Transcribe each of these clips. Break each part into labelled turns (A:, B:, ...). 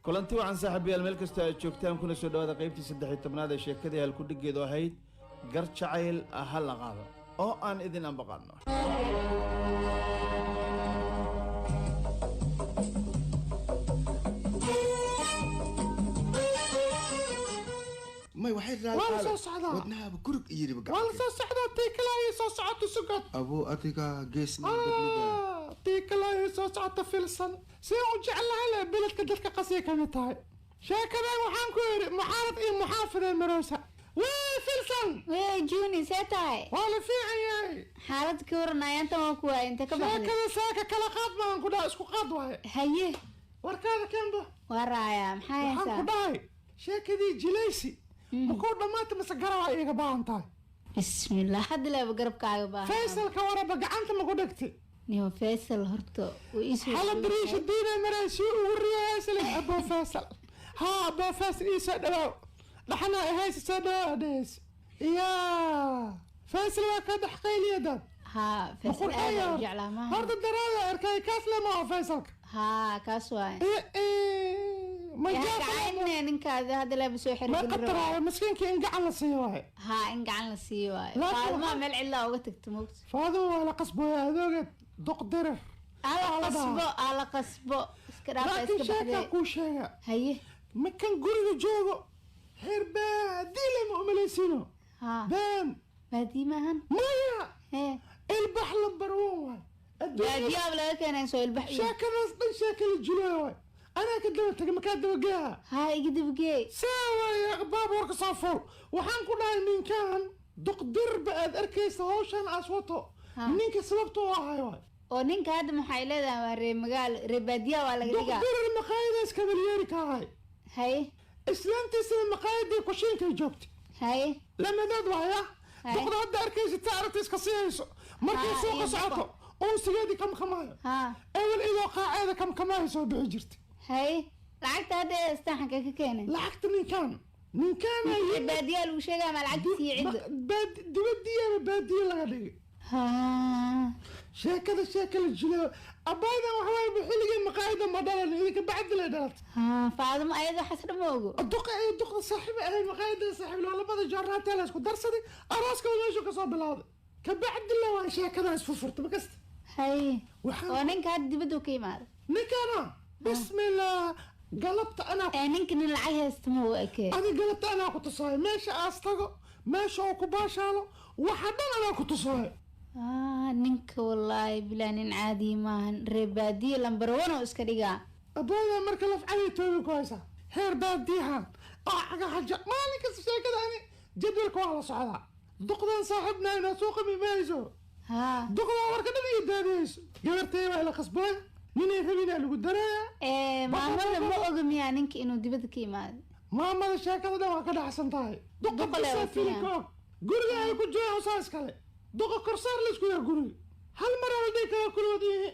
A: Kulanti wacan, saaxiibayaal, meel kastoo aad joogtaan, kuna soo dhawaada qaybtii 13aad ee sheekadii halkudhigeedu ahayd "Gar Jacayl Ha La Qaado" oo aan idin ambaqaadno.
B: May waxay
C: Waa la soo socdaa.
B: Wadnahaaba gurug iyiriba.
C: Waa la soo socdaa, tii kale ayay soo socoto, sugad.
B: Abuu, adiga geesna.
C: Tii kale ayay soo socota. Filsan see u jeclahay le, beledka dadka qasay ka mid tahay. Sheekadan waxaan ku yidhi muxaarad iyo muxaafidee maroosa wee Filsan.
D: Wee Juni, see tahay?
C: Waa la fiican yahay.
D: Xaalad ka waran? Ayaantan waa ku waay, inta ka baxday?
C: Sheekada saaka kala qaad baan ku dhaha, isku qaad waaye.
D: Haye.
C: Warkaada keenba.
D: Waa raayaa, maxaa
C: Waxaan ku
D: haysaa?
C: dhahay, sheekadii jilaysi makuu dhammaanta mise garabaa iiga baahan tahay?
D: Bismillah, hadda leeba garabkaaga baahan.
C: Faysalka waraba gacanta maku dhegtay?
D: Niyo Faysal horta wuu iisoo
C: Xala bariisha diina maray suu ugu riyaasale. Aboo Faysal, haa, aboo Faysal, ii soo dhawaaw, dhaxana ahaysa, soo dhawaaw adhees iya. Faysal waa ka dhex qayliya dad.
D: Haa, Faysal aad u jeclaa maaha?
C: Horta daraada arkay, kaas le maaha Faysalka?
D: Haa, kaas waay.
C: Ma
D: Gacayne ninkaada hadda leeba soo
C: ma
D: xirigelin rabaa.
C: Qataraayo miskiinka in gacan la siiyo waaye.
D: Haa, in gacan la siiyo waay.
C: Laakiin
D: Faadmaa meel cidlaa uga tagta moogta.
C: Faaduma waa la qasbooya, adoogeed doqdirir.
D: Ala
C: Waa la
D: qasbo,
C: dhahaa.
D: ala qasbo, iska dhaafa.
C: Laakiin
D: Iska
C: sheekaa
D: baxdee.
C: kuu sheega.
D: Haye.
C: Makan guriga joogo heer baadii lama umalaysiino.
D: Haa.
C: Been.
D: Baadii maahan.
C: Maya.
D: Hee.
C: Ilbax lambar one waay.
D: Baadiyaaba laga keenay soo ilbax iyo
C: Sheekadaas dhan sheeka la jilooya waay. Anaa ka daba tegay, makaa dabageeha?
D: Haa, iga dabagee.
C: Saa waaya, baabuurka soo fuul. Waxaan ku dhahay, ninkan duqdirba aad arkaysa hawshan aas wato, ninka sababta u ahay waay.
D: Oo ninka hadda maxay leedahay? Waa reer magaalo, reer baadiyaha waa laga dhigaa.
C: Duqdirir maqaayadaas kabalyeeri ka ahay.
D: Haye.
C: Islaantiisana maqaayadii kushiinkay joogtay.
D: Haye.
C: Lamadaad waaya.
D: Haye.
C: Duqda hadda arkaysa ta aragta iska siiyayso markay
D: Haa,
C: suuqa
D: iyo
C: socoto, unsigeedii kamkamaayo.
D: Haa.
C: Ewel idoo qaaceeda kamkamaayo soo bixi jirtay.
D: Haye, lacagta hadda ee haystaan xagee ka keenay?
C: Lacagta ninkaan
D: Reer baadiyaha lagu sheegaya ma lacagta siiyo cidda?
C: Dibadiyaaba baadiye laga dhigay.
D: Haa.
C: Sheekada sheeka la jilo abaydan waxa waaye, xilligii maqaayada ma dhalan idinka, bacdi lay dhalatay.
D: Haa, Faadimo ayada waxaas dhan ma ogo.
C: Duqa iyo duqda saaxiib ahayd, maqaayada saaxiib loo, labada joornaatee la isku darsaday, arooska meeshu kasoo bilowday, kabacdi la waa sheekadan isfurfurta makasta.
D: Haye.
C: Waxaan
D: Oo ninka hadda dibadda ka imaaday?
C: Ninkana bismillah, galabta anaa
D: Ee ninka nin lacag haysta ma u ekee?
C: Adi galabta anaa ku tusaayo meesha aas tago, meesha oo ku baashaalo, waxa dhan anaa ku tusaayo.
D: Ninka wallaahi bilaa nin caadi maahan, reer baadiye lambar one oo iska dhigaa.
C: Abooda marka lafcaday toobi ku haysaa heer baadiyahan oo cagahaja maalin kasta. Sheekada ani jadwalka waa la socdaa. Duqdan saaxiibna inaa suuqa mimayso.
D: Haa.
C: Duqdan warka dhan iyo daadiyeyso, gabartay waa la qasbooya, ninay rabinaa lagu daraaya.
D: Ee maamada ma oga miyaa ninka inuu dibadda ka imaaday?
C: Maamada sheekada dhan waa ka dhacsan tahay. Duqa
D: Duqa le
C: bisaa
D: waa
C: filinka og guriga ay ku jiraan usaa iskale. Duqa korsaar la isku yahay guriga, hal mar aa la dhihi karaa kuligood iyo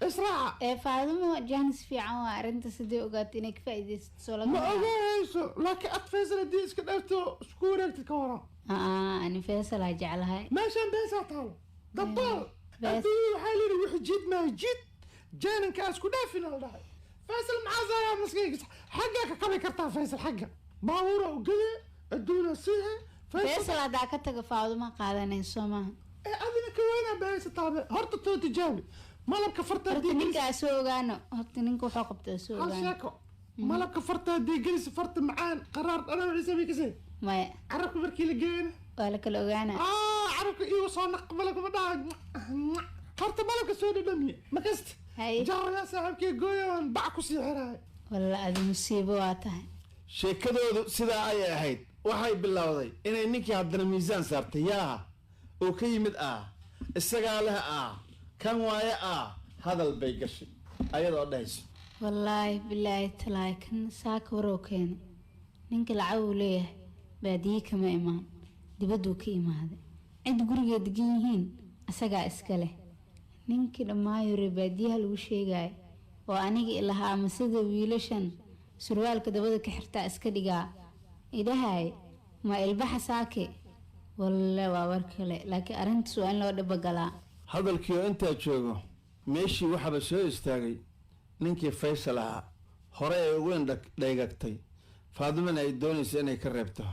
C: israaca.
D: Ee Faadimo jaanis fiican waa arrinta, sidee ogaatay inay ka faa'iidaysato soo laga
C: Ma ogaanayso, laakiin ad Faysal haddii iska dhaafto, isku wareegtid, ka waran?
D: Aa, ani Faysal aa jeclahay.
C: Meeshaan beesaa taalo dabaal.
D: Bees.
C: Adduunyada waxaa layidhi wixii jiid maa jiid, jaaninka aan isku dhaafin la dhahay. Faysal maxaa saaraa maskiinkiisa xaggaa ka kabi kartaa? Faysal xagga baabuura u gede, adduuna siihe.
D: Faysal haddaa ka taga, Faadimo qaadanayso maaha?
C: Ee adina ka weynaa bahaysataaba, horta too tijaabi malabka farta.
D: Horta
C: Haddii
D: ninka aa soo ogaano, horta ninka wuxuu qabtaa soo
C: Hal
D: ogaano.
C: sheeko, malabka farta haddii gelisa, farta macaan qaraar dhanaan bay kasee.
D: Maya.
C: Carabka markii la geeyana
D: Waa la kala ogaana.
C: Aa, carabka iigu soo naq malabka ma dhaha. Horta malabka soo dhadhamiye makasta.
D: Haye.
C: Jaarayaa saaxiibkii gooyaan bac kusii xiraay.
D: Walla adi musiibo waa tahay.
A: Sheekadoodu sidaa ayay ahayd. Waxay bilowday inay ninkii haddana miisaan saartay, yaa oo ka yimid ah, isagaa leh ah, kan waaye ah. Hadal bay gashay ayadoo dhahayso:
D: Wallaahi bilaahi talaahi, kan saaka waroo keenay, ninka lacag uu leeyahay, baadiye kama imaan, dibadduu ka imaaday, cid guriga degan yihiin asagaa iska leh. Ninkii dhammaayo reer baadiyaha lagu sheegayo oo aniga ilahaa ama sida wiilashan surwaalka dabada ka xirtaa iska dhigaa idhahay, ma ilbaxa saake? Walle waa war kale, laakiin arrintaas waa in loo dhibagalaa.
A: Hadalkii oo intaa joogo, meeshii waxaaba soo istaagay ninkii Faysal ahaa. Hore ay ugu indhadhaygagtay, Faadumana ay doonayso inay ka reebto.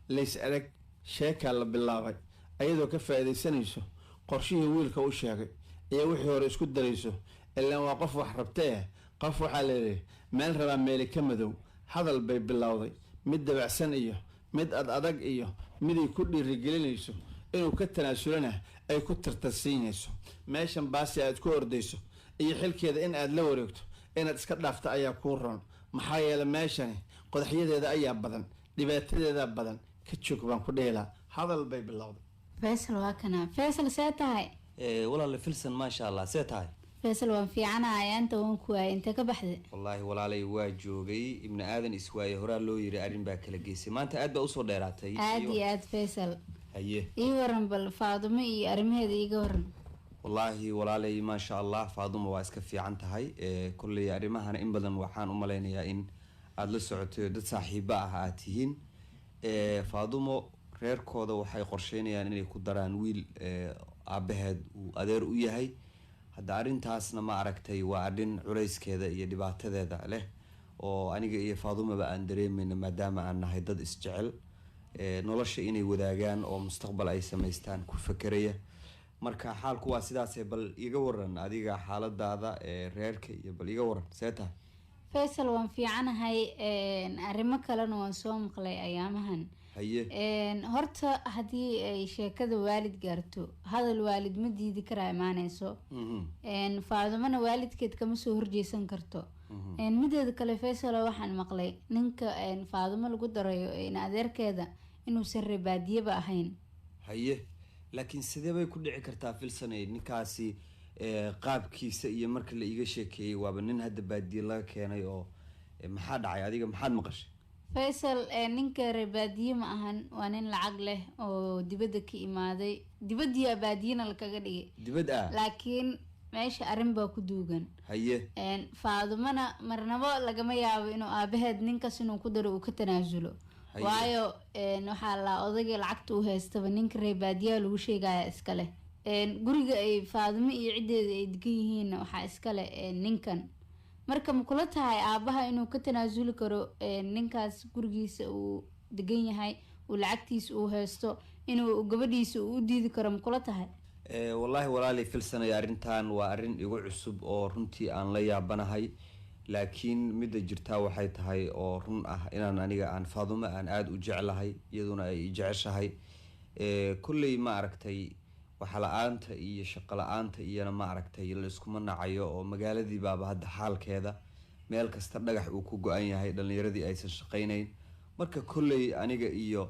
A: Lays arag, sheekaa la bilaabay, ayadoo ka faa'iidaysanayso qorshihii wiilka u sheegay iyo wixii hore isku darayso. Ilaan waa qof wax rabtee, qof waxaa layidhi meel rabaa meeli ka madow. Hadal bay bilowday, mid dabacsan iyo mid ad adag iyo miday ku dhiirigelinayso inuu ka tanaasulana ay ku tartarsiinayso. Meeshan baasi aad ku ordayso iyo xilkeeda in aad la wareegto, inaad iska dhaafta ayaa kuu roon. Maxaa yeele, meeshani qodaxyadeeda ayaa badan, dhibaatadeeda badan. Ka joog baan ku dhihi lahaa. Hadal bay bilowday.
D: Faysal, waa kana. Faysal, see tahay?
E: Walaale Filson, maasha Allah, see tahay?
D: Faysal, waan fiicanahay. Anta waan ku waayay, intee ka baxday?
E: Wallaahi walaalay, waa joogay. Ibni aadan iswaaye, horaa loo yiri arrin baa kala geysay. Maanta aad baa usoo dheeraatay.
D: Aada iyo aad, Faysal.
E: Haye.
D: Ii waran bal, Faadumo iyo arrimaheeda iiga waran.
E: Wallaahi walaalay, maasha Allah, Faaduma waa iska fiican tahay. Kolley arrimahana in badan waxaan u malaynayaa in aada la socotay, dad saaxiibo ah aad tihiin. Faadumo reerkooda waxay qorsheynayaan inay ku daraan wiil aabaheed uu adeer u yahay. Hadda arrintaasna, ma aragtay, waa arrin culayskeeda iyo dhibaatadeeda leh oo aniga iyo Faadumaba aan dareemayno, maadaama aan nahay dad isjecel, nolosha inay wadaagaan oo mustaqbal ay samaystaan ku fekeraya. Marka xaalku waa sidaase. Bal iga waran adiga xaaladaada ee reerka iyo bal iga waran, see tahay?
D: Faysal, waan fiicanahay. Arrimo kalena waan soo maqlay ayaamahan.
E: Haye.
D: Horta haddii ay sheekada waalid gaarto, hadal waalid ma diidi karaa imaaneyso. Faadumana waalidkeed kama soo horjeesan karto. Mideeda kale, Faysalo, waxaan maqlay ninka Faadumo lagu darayo in adeerkeeda inuusan reebaadiyaba ahayn.
E: Haye, laakiin sidee bay ku dhici kartaa, Filsanay? Ninkaasi qaabkiisa iyo marka la iiga sheekeeyey, waaba nin hadda baadiye laga keenay oo maxaa dhacay? Adiga maxaad maqashay?
D: Faysal, ninka reebaadiye ma ahan. Waa nin lacag leh oo dibadda ka imaaday, dibaddiya baadiyena lakaga dhigay.
E: Dibad ah?
D: Laakiin meesha arrin baa ku duugan.
E: Haye.
D: Faadumana marnabo lagama yaabo inuu aabaheed ninkaas inuu ku daro uu ka tanaasulo.
E: Haye.
D: Waayo, waxaa la odayga lacagta uu haystaba ninka reebaadiyaha lagu sheegaya iska leh. Guriga ay Faadumo iyo ciddeeda ay degan yihiinna waxaa iska leh ninkan. Marka ma kula tahay aabaha inuu ka tanaasuli karo ninkaas gurigiisa uu degan yahay, uu lacagtiisa uu haysto, inuu gabadhiisa uu u diidi karo? Ma kula tahay?
E: Wallaahi walaalay Filsanaya, arrintan waa arrin igu cusub oo runtii aan la yaabanahay. Laakiin midda jirtaa waxay tahay oo run ah inaan aniga aan Faadumo aan aada u jeclahay, iyaduna ay i jeceshahay. Kolley, ma aragtay, waxa la-aanta iyo shaqo la-aanta iyona, ma aragtay, la iskuma nacayo oo magaaladii baaba hadda xaalkeeda meel kasta dhagax uu ku go-an yahay, dhalinyaradii aysan shaqaynayn. Marka kolley aniga iyo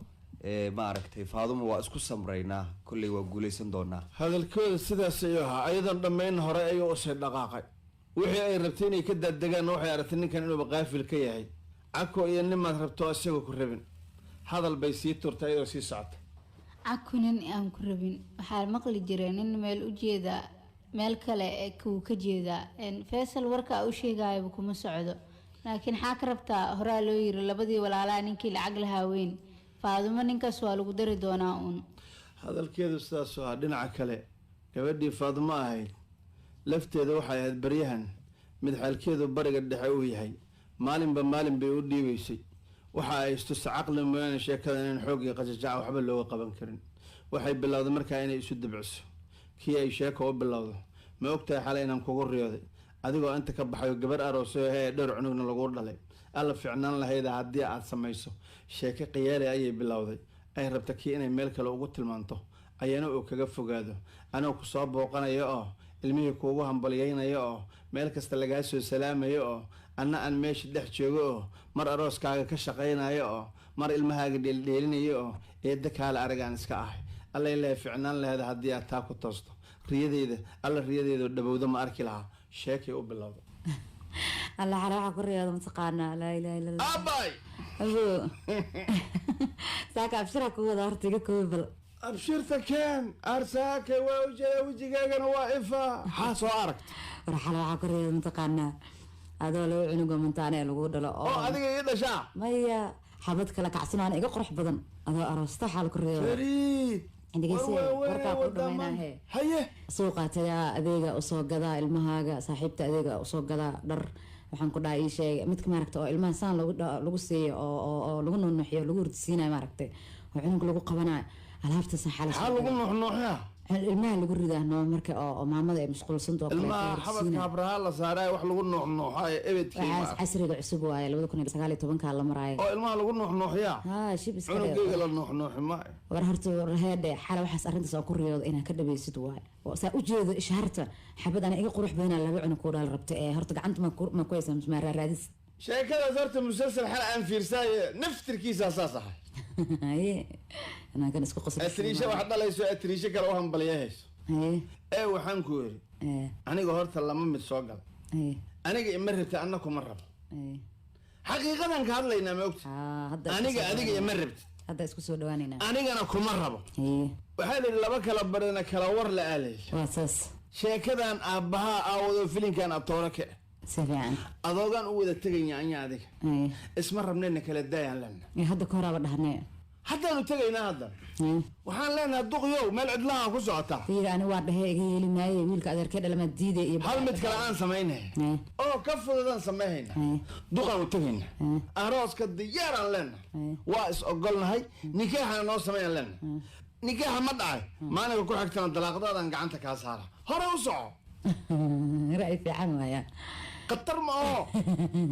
E: ma aragtay, Faadumo waa isku samraynaa. Kolley waa guuleysan doonaa.
A: Hadalkooda sidaas ayuu ahaa. Ayadoon dhammayn hore ayuu usii dhaqaaqay. Wixii ay rabtay inay ka daaddegaan, waxay aragtay ninkan inuuba qaafil ka yahay. Cako iyo nimaad rabto isagoo ku rabin. Hadal bay sii turtay ayadoo sii socota.
D: Caku, nin aan ku rabin. Waxaa maqli jiray nin meel u jeeda meel kale ee kuu ka jeedaa. Faysal, warka u sheegayaba kuma socdo, laakiin xaa ka rabtaa? Horaa loo yiri labadii walaalaha ninkii lacag lahaa weyn. Faadumo ninkaas waa lagu dari doonaa uun.
A: Hadalkeedu sidaasoo ahaa. Dhinaca kale, gabadhii Faadumo ahayd lafteeda waxay ahayd baryahan mid xaalkeedu bariga dhexe uu yahay. Maalinba maalin bay u dhiibaysay. Waxa ay istusa caqli mooyaane sheekada inaan xooggii qajajaca waxba looga qaban karin. Waxay bilowday markaa inay isu dibciso. Kii ay sheeko u bilowdo: "Ma ogtahay xalay inaan kugu riyooday adigoo inta ka baxayo, gabar aroosay hee, dhowr cunugna lagu dhalay? Alla fiicnaan lahayda haddii aad samayso." Sheeko khiyaali ayay bilowday, ay rabta kii inay meel kale ugu tilmaanto, ayana uu kaga fogaado. "Anoo ku soo booqanaya oo ilmihii kuugu hambalyaynaya oo meel kasta lagaa soo salaamayo oo anna aan meesha dhex joogo oo mar arooskaaga ka shaqaynayo oo mar ilmahaaga dheeldheelinayo oo eedda kaale aragaan iska ahay. Alla ilahay, fiicnaan laheeda haddii aad taa ku toosto riyadeyda. Alla, riyadeyda dhabowda ma arki lahaa." Sheekay u bilowda.
F: Alla, xale waxaa ku riyooda mataqaanaa? Laa ilaha illa Allah.
A: Aabay.
F: Abo, saaka abshiraa ku wada. Horta iga koobi bal.
A: Abshirta keen. Arsaake waa ujeeda, wejigaagana waa ifa. Maxaa soo aragta?
F: War, xale waxaa ku riyooda mataqaanaa? Adoo laba cunugo mantaane ee lagu dhalo.
A: Oo adiga ii dhashaa?
F: Maya, xabad kala kacsan aan iga qurux badan adoo aroosta xaal ku riyooda.
A: Fariid.
F: Dhegeyse,
A: War waa
F: warkaa ku
A: wadaa.
F: dhamaynaahe.
A: Haye.
F: Suuqaa tagaa, adeega usoo gadaa ilmahaaga, saaxiibta adeega usoo gadaa dhar. Waxaan ku dhahay, ii sheeg midka maaragta oo ilmaha saan lagu siiyo oo lagu nuunuuxiyo, lagu hurdisiinayo, maaragtay, oo cunug lagu qabanayo, alaabtaasaan xalay
A: Maxaa lagu nuuxnuuxyaa?
F: Ilmaha lagu ridaa noo marka oo maamada ay mashquulsanto oo kale.
A: Ilmaha xabadka habraha la saaraayo wax lagu nuuxnuuxaayo ebedkii ma
F: Waxaas casriga cusub waaye, 2019-ka la maraayo.
A: Oo ilmaha lagu nuuxnuuxyaa?
F: Haa, shib iska dhe.
A: Cunugayga la nuuxnuuxi maayo.
F: War horta, war heedhe, xalay waxaas arrintaas oo ku riyooda inaad ka dhabaysid waaye. Oo saa u jeedo ishaarta xabad ana iga qurux badanaa laba cunug kuu dhaal rabta ee horta gacanta ma ku haysaa mise maa raaraadis?
A: Sheekadaas horta musalsal xal aan fiirsaaye naftirkiisaa saas ahay.
F: Haye, inaan kan isku qoslo.
A: Atriishe wax dhalayso, atriishe kale u hambaliyahayso.
F: Haye.
A: Ee waxaan ku yidhi,
F: Ee.
A: aniga horta lama mid soo gala.
F: Haye.
A: Aniga ima rabta, anna kuma rabo.
F: Haye.
A: Xaqiiqadan ka hadlaynaa, ma ogta?
F: Haa, hadda isku
A: Aniga
F: soo
A: adiga ima
F: dhawaanaynaa.
A: rabtid.
F: Hadda isku soo dhawaanaynaa.
A: Anigana kuma rabo.
F: Haye.
A: Waxaa la yidhi laba kala barana kala war la aalay.
F: Waa saas.
A: Sheekadan aabbahaa aawado filinkan atoore ka
F: Si fiican.
A: Adoogaan u wada tegaya anya adiga.
F: Haye.
A: Isma rabnayna, kala daayaan lena.
F: Ee, hadda ka horaaba dhahnee.
A: Haddaanu tegaynaa hadda.
F: Haye.
A: Waxaan leenahay, duqyow, meel cidlaha ku socotaa.
F: Fiir, ani waa dhahee iga yeeli maaye, wiilka adeerkee dhalama diiday iyo
A: Hal mid kale aan samaynay
F: Haye.
A: oo ka fududaan samayhayna.
F: Haye.
A: Duqaan u tegayna.
F: Haye.
A: Arooska diyaaraan leenahay.
F: Haye.
A: Waa is ogolnahay, nikaaxana noo sameeyaan leenahay. Nikaaxa ma dhacay, maalinka ku xigtana dalaaqdaadaan gacanta kaa saara, hore u soco.
F: Ra'yi fiican waaya.
A: Khatar ma oho.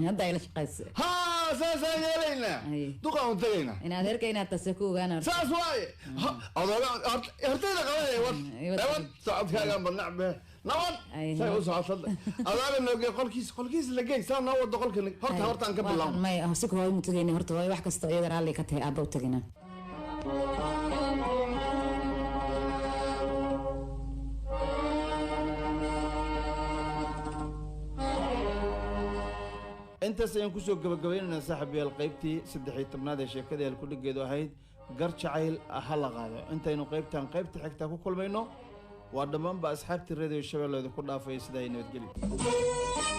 F: Hadda ay la shaqayso.
A: Haa, saasaan yeelaynaa.
F: Haye.
A: Duqaan u tegaynaa.
F: In adeerka inaad taase ku ogaana horta.
A: Saas waaye. Odooga hortayda qabanaya, wad.
F: Ay, wad.
A: Nabad socodkaagaan badnacbe, nabad.
F: Ay,
A: say u
F: nabad.
A: socotad adaaga noogey qolkiis, qolkiis la gey, saa noo wado qolka horta hortaan ka bilaabno.
F: May si hooyo mu tagayna horta, hooyo wax kasta iyada raalli ka tahay, aabba u tagayna.
A: Intaas ayaan kusoo gabagabaynaynaa, saaxiibayaal, qaybtii 13aad ee sheekada halkudhigeedu ahayd "Gar Jacayl Ha La Qaado". Intaynu qaybtan qaybta xigta ku kulmayno, waa dhammaanba asxaabtii Radio Shabeelleeda ku dhaafaya sidaa ay nabadgelyo.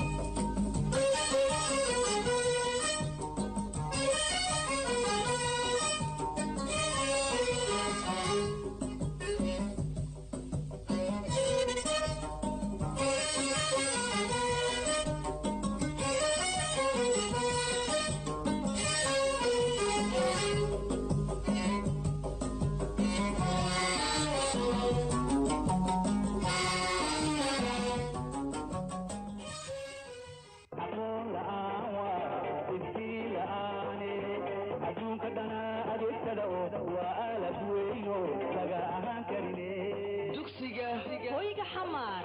G: Dugsiga
H: Hoyga Xamar.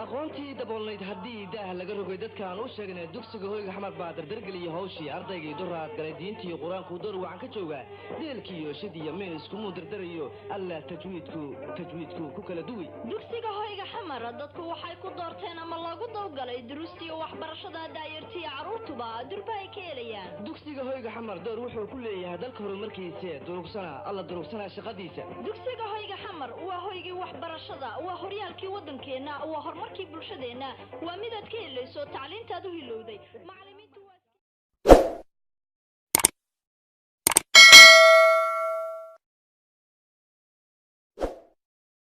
G: Aqoontii daboolnayd haddii daah laga rogay, dadkaan u sheegnay dugsiga Hoyga Xamar baa dardargeliya hawshii ardaygii duraad galay. Diintii qur-aanku door wacan ka jooga, deelkiiyo shid iyo meel iskumuu dardarayo, alla tajwiidku tajwiidku ku kala duwi.
H: Dugsiga Hoyga Xamar dadku waxay ku doorteen ama loogu dawgalay duruustiyo waxbarashada daayartiya, carruurtuba durba ay ka helayaan.
G: Dugsiga Hoyga Xamar door wuxuu ku leeyahay dalka horumarkiisa, durugsana alla durugsana shaqadiisa.
H: Dugsiga Hoyga Xamar waa hoygii waxbarashada, waa horyaalkii waddankeenna, waa horumarkii bulshadeenna, waa midaad ka helayso tacliintaad u hilowday macallimiin.